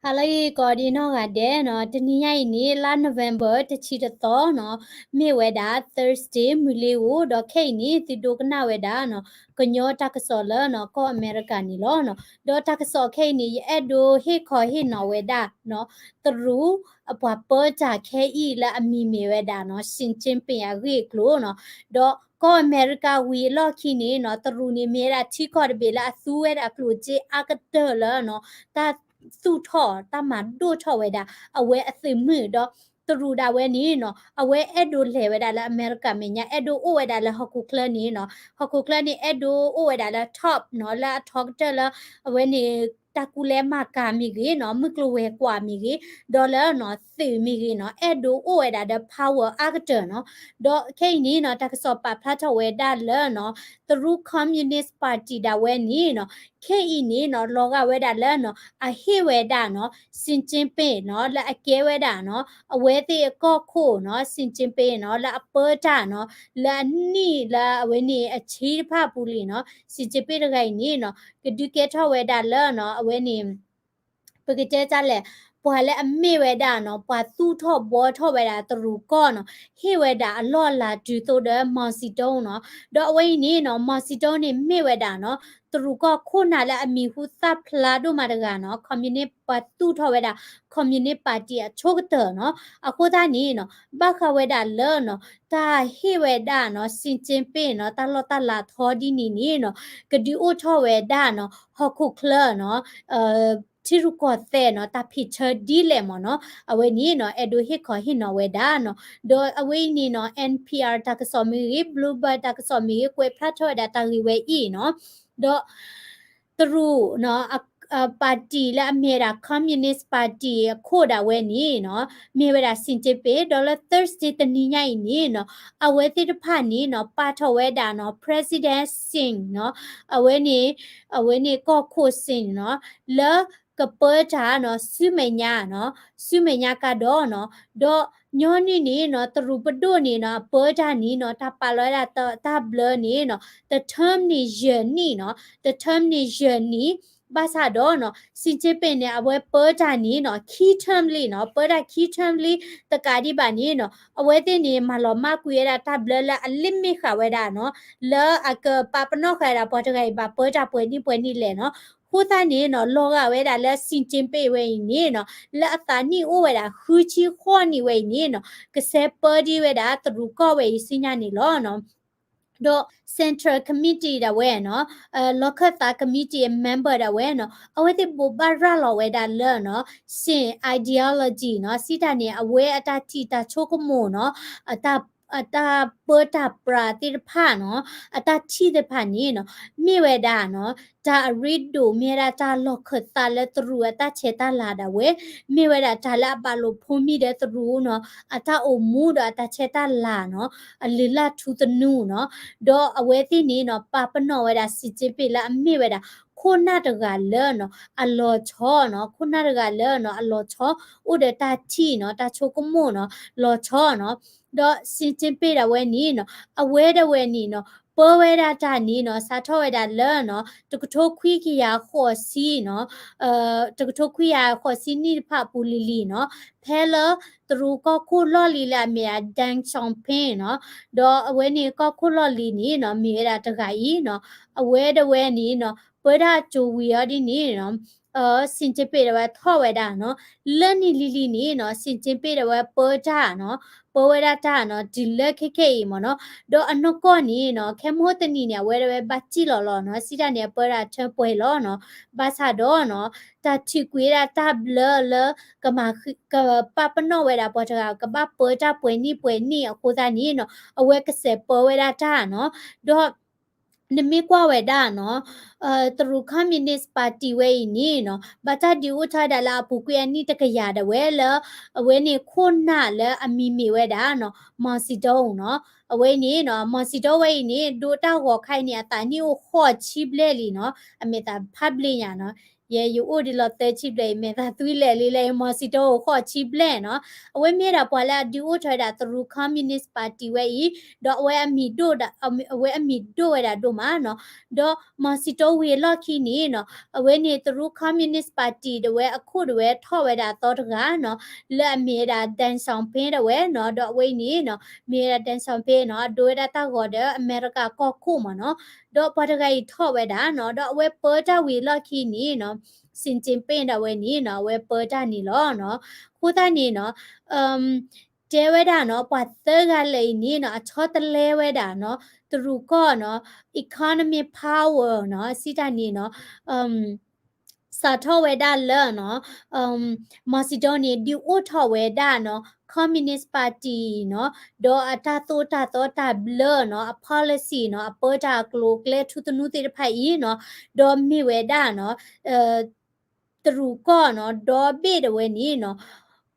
ဟါလၢအဂ့ၤကိးဒံနီၢ်ဂၤဒဲးနီၤ, တနံၤညါအံၤန့ၣ် လါ November တဆံတသီနီၤ, မ့ၢ်ဝဲဒၣ် Thursday မုၢ်လ့ၤဧိၤ, ဒီးခဲအံၤန့ၣ် သုဒိကနၣ်ဝဲဒၣ်နီၤ, ကညီတၢ်ကစီၣ်လၢနီၤ ကီၢ်အမဲရကၤန့ၣ်လီၤနီၤ. ဒီးတၢ်ကစီၣ်ခဲအံၤန့ၣ် ယအဲၣ်ဒိးဟ့ၣ်ခီဟ့ၣ်နီၤဝဲဒၣ်နီၤ, တရူး အပှၤပၢတၢ်ခဲအံၤလၢအမံၤမ့ၢ်ဝဲဒၣ်နီၤ Xi Jinping အဂ့ၢ်အကျိၤနီၤ. ဒီးကီၢ်အမဲရကၤဝံၤအလီၢ်ခံန့ၣ်နီၤ, တရူးန့ၣ်မ့ၢ်ဝဲဒၣ်ထံကီၢ်တဘ့ၣ်လၢအသူဝဲဒၣ်ကျိၣ်စ့အါကတၢၢ်လၢနီၤ, တၢ်သူၣ်ထီၣ် တၢ်မၤဒိၣ်ထီၣ်ဝဲဒၣ် အဝဲအသုးမုၢ်ဒီး တရူးဒၣ်ဝဲန့ၣ်နီၤ, အဝဲအဲၣ်ဒိးလဲၤဝဲဒၣ်လၢအမဲရကၤမဲာ်ညါ, အဲၣ်ဒိးအိၣ်ဝဲဒၣ်လၢဟီၣ်ခိၣ်ချၢန့ၣ်နီၤ, ဟီၣ်ခိၣ်ချၢန့ၣ် အဲၣ်ဒိးအိၣ်ဝဲဒၣ်လၢ top နီၤ, လၢအထီကတၢၢ်လၢ အဝဲန့ၣ် တၢ်ကူလဲမၤကၤမ့ၢ်ဂ့ၤနီၤ, မုၢ်ကျိၤဝဲၤကွာ်မ့ၢ်ဂ့ၤ, ဒီးလၢနီၤ သုးမ့ၢ်ဂ့ၤနီၤ, အဲၣ်ဒိးအိၣ်ဝဲဒၣ်ဒီး power အါကတၢၢ်နီၤ. ဒီးခဲအံၤန့ၣ်နီၤ, တၢ်ကစီၣ်ပာ်ဖျါထီၣ်ဝဲဒၣ်လၢနီၤ, တရူး Communist Party ဒၣ်ဝဲန့ၣ်နီၤ, ခဲအံၤန့ၣ်နီၤ လီၤဂာ်ဝဲဒၣ်လၢနီၤ, အဟ့ၣ်ဝဲဒၣ်နီၤ Xi Jinping နီၤ, လၢအကဲဝဲဒၣ်နီၤ, အဝဲသ့ၣ်အကီၢ်ခိၣ်နီၤ, Xi Jinping နီၤ, လၢအပၢတၢ်နီၤ, လၢအနံၣ်လၢအဝဲန့ၣ်အဆံတဖၣ်အပူၤလံနီၤ, Xi Jinping တဂၤအံၤန့ၣ်နီၤ, ကဒုးကဲထီၣ်ဝဲဒၣ်လၢနီၤ, အဝဲန့ၣ် ပကတဲတၢ်လဲၣ်, ပှၤလၢအမ့ၢ်ဝဲဒၣ်နီၤ, ပှၤသူၣ်ထီၣ်ဘှီထီၣ်ဝဲဒၣ်တရူးကီၢ်နီၤ, ဟ့ၣ်ဝဲဒၣ်အလီၢ်အလၤတုၤသိးဒီး Mao Zedong နီၤ. ဒီးအဝဲအံၤန့ၣ်နီၤ, Mao Zedong န့ၣ်မ့ၢ်ဝဲဒၣ်နီၤ, တရူးကီၢ်ခိၣ်နၢ်လၢအမံၤဟူသၣ်ဖျါဒိၣ်မးတဂၤနီၤ, Communist ပှၤသူၣ်ထီၣ်ဝဲဒၣ် Communist Party အဆိကတၢၢ်နီၤ. အဃိသတးန့ၣ်နီၤ, ဘၣ်ဃးဝဲဒၣ်လၢနီၤ, တၢ်ဟ့ၣ်ဝဲဒၣ်နီၤ, Xi Jinping နီၤ, တၢ်လီၢ်တၢ်လၤထီဒ်န့ၣ်န့ၣ်နီၤ, ကဒုးအိၣ်ထီၣ်ဝဲဒၣ်နီၤ, ဟီၣ်ခိၣ်ချၢနီၤ, ထံရူၢ်ကီၢ်သဲးနီၤ, တၢ်ဖံးဆၢဒ်လဲၣ်မ့ၢ်နီၤ, အဝဲန့ၣ်နီၤ, အဲၣ်ဒိးဟ့ၣ်ခီဟ့ၣ်နီၤဝဲဒၣ်နီၤ. ဒီးအဝဲအံၤန့ၣ်နီၤ, NPR တၢ်ကစီၣ်မ့ၢ်ဂ့ၤ, Bloomberg တၢ်ကစီၣ်မ့ၢ်ဂ့ၤ, ကွဲးဖျါထီၣ်ဝဲဒၣ်တၢ်ဂ့ၢ်ဝဲအံၤနီၤ. ဒီး တရူးနီၤ, အ အ party လၢအမ့ၢ်ဝဲဒၣ် Communist Party အခိၣ်ဒၣ်ဝဲန့ၣ်နီၤ, မ့ၢ်ဝဲဒၣ် Xi Jinping, ဒီးလၢ Thursday တနံၤညါအံၤန့ၣ်နီၤ, အဝဲသ့ၣ်တဖၣ်န့ၣ်နီၤ, ပာ်ထီၣ်ဝဲဒၣ်နီၤ, President Xi နီၤ, အဝဲန့ၣ်, အဝဲန့ၣ်ကီၢ်ခိၣ် Xi နီၤ, လၢကပၢတၢ်နီၤ, ဆူမဲာ်ညါနီၤ, ဆူမဲာ်ညါကဒီးနီၤ, ဒီးညီနုၢ်န့ၣ်နီၤ, တရူးပဒိၣ်န့ၣ်နီၤ, အပၢတၢ်န့ၣ်နီၤ, တၢ်ပာ်လီၤဝဲဒၣ်တၢ်ဘျၢန့ၣ်နီၤ, တ term န့ၣ်ယဲၢ်နံၣ်နီၤ, တ term န့ၣ်ယဲၢ်နံၣ်, ဘၣ်ဆၣ်ဒီးနီၤ, Xi Jinping န့ၣ် အဝဲပၢတၢ်န့ၣ်နီၤ, ခံ term လံနီၤ, ပၢတၢ်ခံ term လံ, တကးဒံးဘၣ်န့ၣ်နီၤ, အဝဲသ့ၣ်န့ၣ် မၤလီၤမၢ်ကွံာ်ဝဲဒၣ်တၢ်ဘျၢလၢအလ့မ့ၢ်ဃာ်ဝဲဒၣ်နီၤ, လၢအကပာ်ပနီၣ်ဃာ်ဝဲဒၣ်ပှၤတဂၤအံၤဘၣ်ပၢတၢ်ပှဲၤနံၣ်ပှဲၤနံၣ်လဲၣ်နီၤ. အဃိသတးန့ၣ်နီၤ, လီၤဂာ်ဝဲဒၣ်လၢ Xi Jinping ဝဲအံၤန့ၣ်နီၤ, လၢအသးနံၣ်အိၣ်ဝဲဒၣ်ဃုဆံဃိးနံၣ်ဝဲအံၤန့ၣ်နီၤ, ကဆဲးပၢဒံးဝဲဒၣ်တရူးကီၢ်ဝဲအံၤဆူညါန့ၣ်လီၤနီၤ. ဒီး Central Committee ဒၣ်ဝဲနီၤ, လီၢ်ခၢၣ်သး committee အ member ဒၣ်ဝဲနီၤ, အဝဲသ့ၣ်ဘိးဘၣ်ရၤလီၤဝဲဒၣ်လၢ Xi ideology နီၤ, စံးတၢ်န့ၣ် အဝဲအတၢ်ထံၣ်တၢ်ဆိကမိၣ်နီၤ, အတၢ်ပၢတၢ်ပြးသ့ၣ်တဖၣ်နီၤ, အတၢ်ထံၣ်သ့ၣ်တဖၣ်န့ၣ်နီၤ, မ့ၢ်ဝဲဒၣ်နီၤ, တၢ်အရ့ဒိၣ်မ့ၢ်ဝဲဒၣ်တၢ်လီၢ်ခၢၣ်သးလၢတရူးအတၢ်ဆဲးတၢ်လၤဒၣ်ဝဲ, မ့ၢ်ဝဲဒၣ်တၢ်လၢအဘၣ်လိာ်ဖိးမံဒီးတရူးနီၤ, အတၢ်အိၣ်မူဒီးအတၢ်ဆဲးတၢ်လၤနီၤ, အလုၢ်လၢ်ထူသနူနီၤ, ဒီးအဝဲသ့ၣ်န့ၣ်နီၤ, ပာ်ပနီၣ်ဝဲဒၣ် Xi Jinping လၢအမ့ၢ်ဝဲဒၣ် ခိၣ်နၢ်တဂၤလၢနီၤ, အလီၤဆီနီၤ, ခိၣ်နၢ်တဂၤလၢနီၤ, အလီၤဆီ, အိၣ်ဒီးတၢ်ထံၣ်နီၤ, တၢ်ဆိကမိၣ်နီၤ, လီၤဆီနီၤ, ဒီး Xi Jinping ဒၣ်ဝဲန့ၣ်နီၤ, အဝဲဒၣ်ဝဲန့ၣ်နီၤ, ပၢဝဲဒၣ်တၢ်န့ၣ်နီၤ, စးထီၣ်ဝဲဒၣ်လၢနီၤ, တကထိခွံကယၤဃိးဆံနီၤ, တကထိခွံကယၤဃိးဆံနံၣ်တဖၣ်အပူၤလံၤလံၤနီၤ, ဖဲလၢတရူးကီၢ်ခိၣ်လီၢ်လံၤလၢအမ့ၢ်ဒၣ် Deng Xiaoping နီၤ, ဒီးအဝဲန့ၣ်ကီၢ်ခိၣ်လီၢ်လံၤန့ၣ်နီၤ, မ့ၢ်ဝဲဒၣ်တဂၤအံၤနီၤ, အဝဲဒၣ်ဝဲန့ၣ်နီၤ, ပၢတၢ်အစိၤဝံၤအီၤဒ်န့ၣ်နီၤ, Xi Jinping ဒၣ်ဝဲထီၣ်ဝဲဒၣ်နီၤ, လၢနံၣ်လံၤလံၤန့ၣ်နီၤ, Xi Jinping ဒၣ်ဝဲပၢတၢ်နီၤ, ပၢဝဲဒၣ်တၢ်နီၤ, တုၤလၢခဲခဲအံၤမ့ၢ်နီၤ, ဒီးအနီၢ်ကီၢ်န့ၣ်နီၤ, ခဲမုၢ်တနံၤန့ၣ် အဝဲဒၣ်ဝဲဘၣ်စံၣ်လီၤလီၤနီၤ, စံးတၢ်န့ၣ် အပၢတၢ်ထၢပှဲၤလီၤနီၤ, ဘၣ်ဆၣ်ဒီးနီၤ, တၢ်ထုးကွံာ်ဝဲဒၣ်တၢ်ဘျၢလၢ ကမၤ ကပာ်ပနီၣ်ဝဲဒၣ်ပှၤတဂၤ ကဘၣ်ပၢတၢ်ပှဲၤနံၣ်ပှဲၤနံၣ်အဃိသတးန့ၣ်နီၤ, အဝဲကစဲးပၢဝဲဒၣ်တၢ်နီၤ, ဒီး နမ့ၢ်ကွၢ်ဝဲဒၣ်နီၤ, တရူး Communist Party ဝဲအံၤန့ၣ်နီၤ, ဘၣ်တၢ်ဒုးအိၣ်ထီၣ်ဝဲဒၣ်လၢအပူၤကွံာ်အနံၣ်တကယၤဒၣ်ဝဲလၢ အဝဲန့ၣ်ခိၣ်နၢ်လၢအမံၤမ့ၢ်ဝဲဒၣ်နီၤ, Mao Zedong နီၤ, အဝဲန့ၣ်နီၤ, Mao Zedong ဝဲအံၤန့ၣ် ဒိးတၢ်ဂီၤခါအံၤန့ၣ် အသးနံၣ်အိၣ်ဃိးဆံဘျဲၣ်လံနီၤ, အမဲာ်သးဖးဘျ့ညါနီၤ, ယဲယအိၣ်ဒံးလီၤသၢဆံဘျဲၣ်အံၤ မဲာ်သးသွံလဲၣ်လံလၢ မီၤစံတိအိၣ်ဃိးဆံဘျဲၣ်နီၤ. အဝဲမ့ၢ်ဒၣ်ပှၤလၢအဒုးအိၣ်ထီၣ်ဝဲဒၣ်တရူး Communist Party ဝဲအံၤ, ဒီးအဝဲအမံၤဒိၣ်ဒၣ် အဝဲအမံၤဒိၣ်ဝဲဒၣ်ဒိၣ်မးနီၤ. ဒီးမီၤစံတိဝံၤအလီၢ်ခံန့ၣ်နီၤ အဝဲန့ၣ်တရူး Communist Party ဒၣ်ဝဲအခိၣ်ဒၣ်ဝဲထီၣ်ဝဲဒၣ်အသီတဂၤနီၤ, လၢအမ့ၢ်ဝဲဒၣ် Deng Xiaoping ဒၣ်ဝဲနီၤ. ဒီးအဝဲအံၤန့ၣ်နီၤ မ့ၢ်ဝဲဒၣ် Deng Xiaoping နီၤ အဒိဝဲဒၣ်တၢ်ဂီၤဒီးအမဲရကၤကီၢ်ခိၣ်မးနီၤ. ဒီးပှၤတဂၤအံၤထီၣ်ဝဲဒၣ်နီၤ, ဒီးအဝဲပၢတၢ်ဝံၤအလီၢ်ခံန့ၣ်နီၤ Xi Jinping ဒၣ်ဝဲန့ၣ်နီၤ အဝဲပၢတၢ်န့ၣ်လီၤနီၤ. အဃိသတးန့ၣ်နီၤ တဲဝဲဒၣ်နီၤ ပှၤသၢဂၤလၢာ်အံၤန့ၣ်နီၤ အဆီတလဲဝဲဒၣ်နီၤ တရူးကီၢ်နီၤ economic power နီၤ စံးတၢ်န့ၣ်နီၤ စးထီၣ်ဝဲဒၣ်လၢနီၤ မီၤစံတိန့ၣ် ဒုးအိၣ်ထီၣ်ဝဲဒၣ်နီၤ Communist Party နီၤ, ဒီးအတၢ်သိၣ်တၢ်သီတၢ်ဘျၢနီၤ အ policy နီၤ အပၢတၢ်အကျိၤအကျဲထူသနူသ့ၣ်တဖၣ်အံၤနီၤ, ဒီးမ့ၢ်ဝဲဒၣ်နီၤ တရူးကီၢ်နီၤ ဒီဘ့ၣ်ဒၣ်ဝဲန့ၣ်နီၤ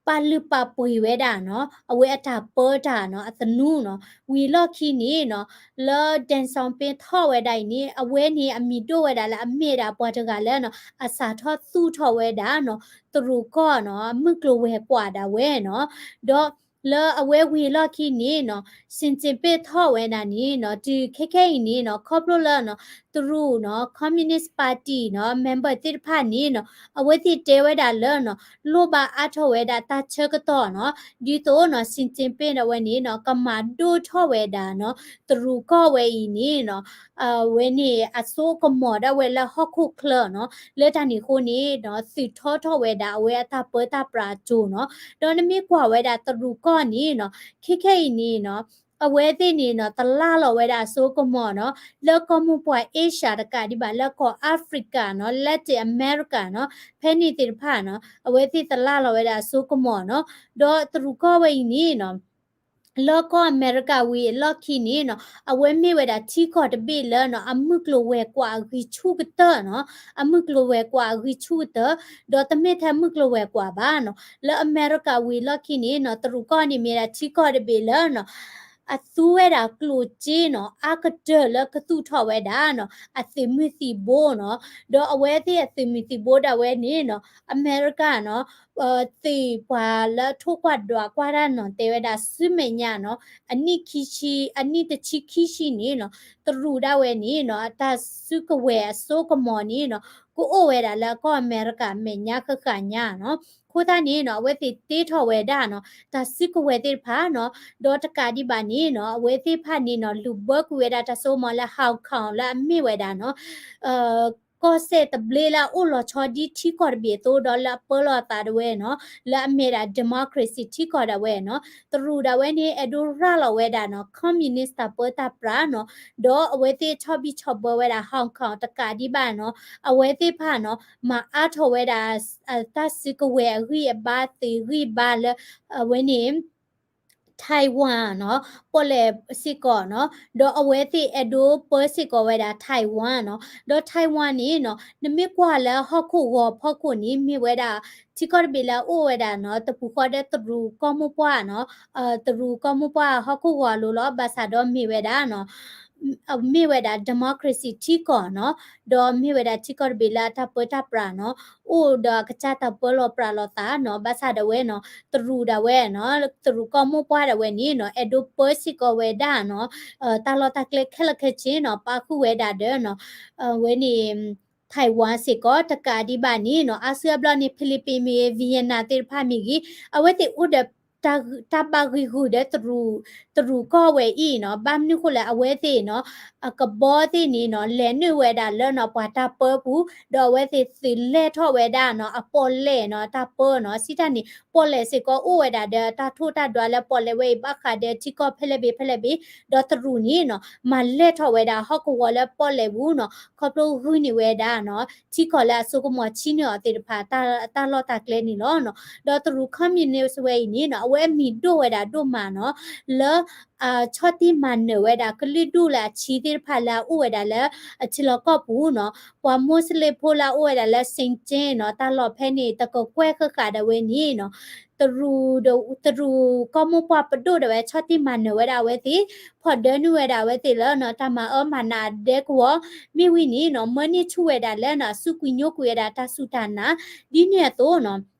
ပာ်လုၢ်ပာ်ပှ့ၤဝဲဒၣ်နီၤ အဝဲအတၢ်ပၢတၢ်နီၤ အသနူနီၤ ဝံၤလီၢ်ခံန့ၣ်နီၤ လၢ Deng Xiaoping ထီၣ်ဝဲဒၣ်အံၤန့ၣ် အဝဲန့ၣ်အမံၤဒိၣ်ဝဲဒၣ်လၢအမ့ၢ်ဒၣ်ပှၤတဂၤလၢနီၤ အစးထီၣ်သူၣ်ထီၣ်ဝဲဒၣ်နီၤ တရူးကီၢ်နီၤ အမုၢ်ကျိၤဝဲၤကွာ်ဒၣ်ဝဲနီၤ, ဒီးလၢအဝဲဝံၤလီၢ်ခံန့ၣ်နီၤ Xi Jinping ထီၣ်ဝဲဒၣ်န့ၣ်နီၤ တုၤခဲခဲအံၤန့ၣ်နီၤ ခီဖျိလၢနီၤ တရူးနီၤ Communist Party နီၤ member သ့ၣ်တဖၣ်န့ၣ်နီၤ အဝဲသ့ၣ်တဲဝဲဒၣ်လၢနီၤ လိၣ်ဘၣ်အါထီၣ်ဝဲဒၣ်တၢ်ဆၢကတီၢ်နီၤ ဒ်သိးနီၤ Xi Jinping ဒၣ်ဝဲန့ၣ်နီၤ ကမၤဒိၣ်ထီၣ်ဝဲဒၣ်နီၤ တရူးကီၢ်ဝဲအံၤန့ၣ်နီၤ အဝဲန့ၣ်အစိကမီၤဒၣ်ဝဲလၢဟီၣ်ခိၣ်ချၢနီၤ လၢတၢ်န့ၣ်အဃိန့ၣ်နီၤ သုးထီထီၣ်ဝဲဒၣ်အဝဲအတၢ်ပၢတၢ်ပြးအစိၤနီၤ ဒီးနမ့ၢ်ကွၢ်ဝဲဒၣ်တရူးကီၢ်န့ၣ်နီၤ ခဲခဲအံၤန့ၣ်နီၤ အဝဲသ့ၣ်န့ၣ်နီၤ တလၢ်လီၤဝဲဒၣ်အစိကမီၤနီၤ လၢကီၢ်မိၢ်ပှၢ်အ့ရှၢၣ်တကးဒံးဘၣ် လၢကီၢ်အါဖရံကၤနီၤ Latin America နီၤ ဖဲန့ၣ်သ့ၣ်တဖၣ်နီၤ အဝဲသ့ၣ်တလၢ်လီၤဝဲဒၣ်အစိကမီၤနီၤ ဒီးတရူးကီၢ်ဝဲအံၤန့ၣ်နီၤ လၢကီၢ်အမဲရကၤဝံၤအလီၢ်ခံန့ၣ်နီၤ အဝဲမ့ၢ်ဝဲဒၣ်ထံကီၢ်တဘ့ၣ်လၢနီၤ အမုၢ်ကျိၤဝဲၤကွာ်အဂံၢ်ဆူၣ်ကတၢၢ်နီၤ အမုၢ်ကျိၤဝဲၤကွာ်အဂံၢ်ဆူၣ်ကတၢၢ် ဒီးတမ့ၢ်ထဲမုၢ်ကျိၤဝဲၤကွာ်ဘၣ်နီၤ လၢအမဲရကၤဝံၤအလီၢ်ခံန့ၣ်နီၤ တရူးကီၢ်န့ၣ်မ့ၢ်ဒၣ်ထံကီၢ်တဘ့ၣ်လၢနီၤ အသူဝဲဒၣ်ကျိၣ်စ့နီၤ အါကတၢၢ်လၢကသူၣ်ထီၣ်ဝဲဒၣ်နီၤ အသုးမုၢ်သံၣ်ဘိနီၤ ဒီးအဝဲသ့ၣ်အသုးမုၢ်သံၣ်ဘိဒၣ်ဝဲန့ၣ်နီၤ အမဲရကၤနီၤ သ့ၣ်ပှၤလၢထိၣ်ကွၢ်ဒွးကွၢ်တၢ်နီၤ တဲဝဲဒၣ်ဆူမဲာ်ညါနီၤ အနံၣ်ခံဆံ အနံၣ်တဆံခံဆံန့ၣ်နီၤ တရူးဒၣ်ဝဲန့ၣ်နီၤ အတၢ်စုကဝဲၤအစိကမီၤန့ၣ်နီၤ ကအိၣ်ဝဲဒၣ်လၢကီၢ်အမဲရကၤမဲာ်ညါဃၣ်ဃၣ်ညါနီၤ အဃိသတးန့ၣ်နီၤ အဝဲသ့ၣ်တ့ထီၣ်ဝဲဒၣ်နီၤ တၢ်စုကဝဲၤသ့ၣ်တဖၣ်နီၤ ဒီးတကးဒံးဘၣ်န့ၣ်နီၤ အဝဲသ့ၣ်တဖၣ်န့ၣ်နီၤ လူၤဘၢကွံာ်ဝဲဒၣ်တၢ်စိကမီၤလၢ Hong Kong လၢအမ့ၢ်ဝဲဒၣ်နီၤ ကီၢ်စဲၣ်တဘျ့လၢအအိၣ်လီၤဆီဒ်ထံကီၢ်တဘ့ၣ်အသိး ဒီးလၢအပၢလီၤအသးဒၣ်ဝဲနီၤ လၢအမ့ၢ်ဒၣ် democracy ထံကီၢ်ဒၣ်ဝဲနီၤ တရူးဒၣ်ဝဲန့ၣ် အဲၣ်ဒိးရၤလီၤဝဲဒၣ်နီၤ communist တၢ်ပၢတၢ်ပြးနီၤ ဒီးအဝဲသ့ၣ်ဆီၣ်ဘံၣ်ဆီၣ်ဘၢဝဲဒၣ် Hong Kong တကးဒံးဘၣ်နီၤ အဝဲသ့ၣ်တဖၣ်နီၤ မၤအါထီၣ်ဝဲဒၣ် တၢ်စုကဝဲၤအဂံၢ်အဘါ သုးဂံၢ်ဘါလၢ အဝဲန့ၣ် Taiwan နီၤ ပီၣ်လဲၣ်စ့ၢ်ကီးနီၤ ဒီးအဝဲသ့ၣ်အဲၣ်ဒိးပၢစ့ၢ်ကီးဝဲဒၣ် Taiwan နီၤ ဒီး Taiwan န့ၣ်နီၤ နမ့ၢ်ကွၢ်လၢဟီၣ်ခိၣ်ဂီၤဖီခိၣ်န့ၣ် မ့ၢ်ဝဲဒၣ် ထံကီၢ်တဘ့ၣ်လၢအအိၣ်ဝဲဒၣ်နီၤ တပူၤဃီဒီးတရူးကီၢ်မိၢ်ပှၢ်နီၤ တရူးကီၢ်မိၢ်ပှၢ်ဟီၣ်ခိၣ်ဂီၤအလိၤလီၤ ဘၣ်ဆၣ်ဒီးမ့ၢ်ဝဲဒၣ်နီၤ မ့ၢ်ဝဲဒၣ် democracy ထံကီၢ်နီၤ ဒီးမ့ၢ်ဝဲဒၣ်ထံကီၢ်တဘ့ၣ်လၢအတၢ်ပၢတၢ်ပြးနီၤ အိၣ်ဒီးအကစၢ်တၢ်ပၢလီၤပြးလီၤသးနီၤ ဘၣ်ဆၣ်ဒၣ်ဝဲနီၤ တရူးဒၣ်ဝဲနီၤ တရူးကီၢ်မိၢ်ပှၢ်ဒၣ်ဝဲန့ၣ်နီၤ အဲၣ်ဒိးပၢစ့ၢ်ကီးဝဲဒၣ်နီၤ တၢ်လီၢ်တၢ်ကျဲခဲလၢာ်ခဲဆ့နီၤ ပာ်ဃုာ်ဝဲဒၣ်ဒီးနီၤ ဝဲန့ၣ် Taiwan စ့ၢ်ကီး တကးဒံးဘၣ်န့ၣ်နီၤ အါစုအါဘျီန့ၣ် Philippines မ့ၢ်ဂ့ၤ Vietnam သ့ၣ်တဖၣ်မ့ၢ်ဂ့ၤ အဝဲသ့ၣ်အိၣ်ဒီး တၢ်ဘၣ်ဂံၢ်ဂူာ်ဒီး တရူးကီၢ်ဝဲအံၤနီၤ ဘၣ်မနုၤဃိလဲၣ် အဝဲသ့ၣ်နီၤ အကဘီသ့ၣ်န့ၣ်နီၤ လဲၤနုာ်ဝဲဒၣ်လၢနီၤ ပှၤတၢ်ပၢပူၤ ဒီးအဝဲသ့ၣ်သုးလဲၢ်ထီၣ်ဝဲဒၣ်နီၤ အပီၣ်လဲၣ်နီၤ တၢ်ပၢနီၤ စံးတၢ်န့ၣ် ပီၣ်လဲၣ်စ့ၢ်ကီးအိၣ်ဝဲဒၣ်ဒီးတၢ်ထိၣ်တၢ်ဒွးလၢပီၣ်လဲၣ်ဝဲအံၤ ဘၣ်ဃးဒီးထံကီၢ်ဖဲလဲၣ်ဘ့ၣ်ဖဲလဲၣ်ဘ့ၣ် ဒီးတရူးန့ၣ်နီၤ မၤလဲၢ်ထီၣ်ဝဲဒၣ်ဟီၣ်ကဝီၤလၢပီၣ်လဲၣ်ပူၤနီၤ ခီဖျိဂုာ်န့ၢ်ဝဲဒၣ်နီၤ ထံကီၢ်လၢအစိကမီၤဆံးန့ၢ်အီၤသ့ၣ်တဖၣ် တၢ်လီၢ်တၢ်ကျဲန့ၣ်လီၤနီၤ ဒီးတရူး communist ဝဲအံၤန့ၣ်နီၤ အဝဲမံၤဒိၣ်ဝဲဒၣ်ဒိၣ်မးနီၤ, လၢ ဆီၣ်တံၢ်မၤနၢၤဝဲဒၣ်ကလုာ်ဒူၣ်လၢအဆံသ့ၣ်တဖၣ်လၢအအိၣ်ဝဲဒၣ်လၢ အထံလီၢ်ကီၢ်ပူၤနီၤ, ပှၤမိၢ်စလ့ဖိလၢအအိၣ်ဝဲဒၣ်လၢ စ့ၣ်ကၠ့ၣ်နီၤ, တၢ်လီၢ်ဖဲန့ၣ် တကကွဲၢ်ဃၣ်ဃၣ်ဒၣ်ဝဲန့ၣ်နီၤ, တရူး တရူးကီၢ်မိၢ်ပှၢ်ပဒိၣ်ဒၣ်ဝဲ ဆီၣ်တံၢ်မၤနၢၤဝဲဒၣ်အဝဲသ့ၣ်, ဖီၣ်ဒၢနုာ်ဝဲဒၣ်အဝဲသ့ၣ်လၢနီၤ တၢ်မၤအၢမၤနးအဒဲကဝီၤ, မ့ၢ်ဝံၤန့ၣ်နီၤ မၢန့ၢ်ဆူၣ်ဝဲဒၣ်လၢနီၤ အစူးကွံာ်ညိကွံာ်ဝဲဒၣ်တၢ်စူၢ်တၢ်နာ်, ဒ်န့ၣ်အသိးနီၤ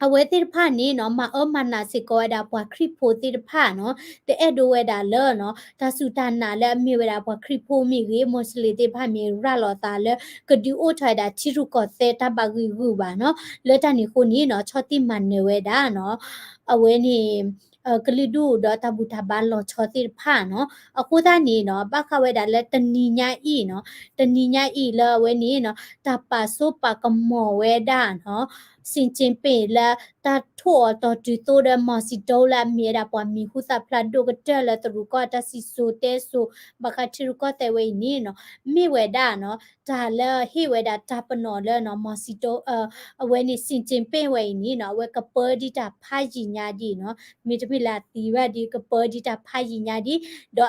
အဝဲသ့ၣ်တဖၣ်န့ၣ်နီၤ မၤအၢမၤနးစ့ၢ်ကီးဝဲဒၣ်ပှၤခရံာ်ဖိသ့ၣ်တဖၣ်နီၤ, တအဲၣ်ဒိးဝဲဒၣ်လၢနီၤ တၢ်စူၢ်တၢ်နာ်လၢအမ့ၢ်ဝဲဒၣ်ပှၤခရံာ်ဖိမ့ၢ်ဂ့ၤ မိၢ်စလ့ၣ်သ့ၣ်တဖၣ်မ့ၢ်ဂ့ၤ ရၤလီၤသးလၢ ကဒုးအိၣ်ထီၣ်ဝဲဒၣ်ထံရူၢ်ကီၢ်သဲးတၢ်ဘၣ်ဂံာ်ဂူာ်ဘၣ်နီၤ, လၢတၢ်န့ၣ်အဃိန့ၣ်နီၤ ဆီၣ်တံၢ်မၤနၢၤဝဲဒၣ်နီၤ အဝဲန့ၣ် ကလုာ်ဒူၣ်ဒီးတၢ်ဘူၣ်တၢ်ဘါလီၤဆီသ့ၣ်တဖၣ်နီၤ, အဃိသတးန့ၣ်နီၤ ဘၣ်ဃးဝဲဒၣ်လၢတနံၤညါအံၤနီၤ, တနံၤညါအံၤလၢအဝဲန့ၣ်နီၤ တၢ်ပာ်စိပာ်ကမီၤဝဲဒၣ်နီၤ စ့ၣ်ကၠ့ၣ်ပ့ၣ်လၢ တၢ်ထိၣ်အီၤတီၤတုၤသိဒီး မီၤစံတိလၢအမ့ၢ်ဝဲဒၣ်ပှၤမံၤဟူသၣ်ဖျါဒိၣ်ကတၢၢ်လၢတရူးကီၢ်တၢ်စံၣ်စိၤတဲစိၤ ဘၣ်ဃးထံရူၢ်ကီၢ်သဲးဝဲအံၤန့ၣ်နီၤ, မ့ၢ်ဝဲဒၣ်နီၤ တၢ်လၢဟ့ၣ်ဝဲဒၣ်တၢ်ပနီၣ်လၢနီၤ မီၤစံတိ အဝဲန့ၣ် စ့ၣ်ကၠ့ၣ်ပ့ၣ်ဝဲအံၤန့ၣ်နီၤ အဝဲကပၢဒ်တၢ်ဖးယံာ်ညါဒ်နီၤ, မ့တမ့ၢ်လၢအသံဘၣ်ဒီး ကပၢဒ်တၢ်ဖးယံာ်ညါဒ်, ဒီး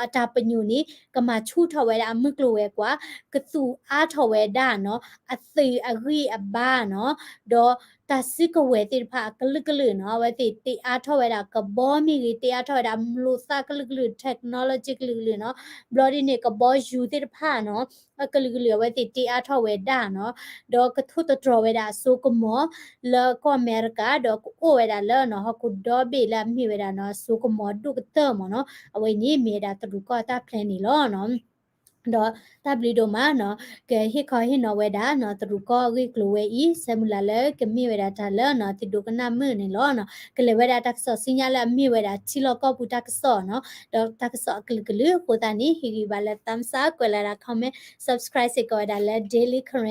အတၢ်ပညိၣ်န့ၣ် ကမၤဆူၣ်ထီၣ်ဝဲဒၣ်အမုၢ်ကျိၤဝဲၤကွာ်, ကသူၣ်အါထီၣ်ဝဲဒၣ်နီၤ အသုးအဂံၢ်အဘါနီၤ, ဒီးတၢ်စုကဝဲၤသ့ၣ်တဖၣ်အကလုာ်ကလုာ်နီၤ အဝဲသ့ၣ်တ့အါထီၣ်ဝဲဒၣ်ကဘီမ့ၢ်ဂ့ၤ တ့အါထီၣ်ဝဲဒၣ်မိၢ်သၣ်ကလုာ်ကလုာ် technology ကလုာ်ကလုာ်နီၤ, ဘျီဒ်န့ၣ် ကဘီယူၤသ့ၣ်တဖၣ်နီၤ အကလုာ်ကလုာ်အဝဲသ့ၣ်တ့အါထီၣ်ဝဲဒၣ်နီၤ, ဒီးကထိၣ်သတြီၤဝဲဒၣ်အစိကမီၤ လၢကီၢ်အမဲရကၤ ဒီးကအိၣ်ဝဲဒၣ်လၢနီၤ ဟီၣ်ခိၣ်ဒီဘ့ၣ်လၢအမ့ၢ်ဝဲဒၣ်နီၤ အစိကမီၤဒိၣ်ကတၢၢ်မ့ၢ်နီၤ, အဝဲအံၤန့ၣ်မ့ၢ်ဝဲဒၣ်တရူးကီၢ်တၢ်ဖျဲးန့ၣ်လီၤနီၤ. ဒီးတၢ်ဘျုးဒိၣ်မးနီၤ ကဟ့ၣ်ခီဟ့ၣ်နီၤဝဲဒၣ်နီၤ တရူးကီၢ်အဂ့ၢ်ကျိၤဝဲအံၤ ဆၢမုၢ်လၢ်လၢကမ့ၢ်ဝဲဒၣ်တၢ်လၢနီၤ သုဒိကနၣ်မုာ်န့ၣ်လီၤနီၤ, ကလဲၤဝဲဒၣ်တၢ်ကစီၣ်ဆူညါလၢအမ့ၢ်ဝဲဒၣ်ထံလီၢ်ကီၢ်ပူၤတၢ်ကစီၣ်နီၤ, ဒီးတၢ်ကစီၣ်အကလုာ်ကလုာ်အဃိသတးန့ၣ် ဟ့ၣ်ဂံၢ်ဘါလၢ thumbs up ကွဲးလီၤဒၣ် comment subscribe စ့ၢ်ကီးဝဲဒၣ်လၢ Daily Karen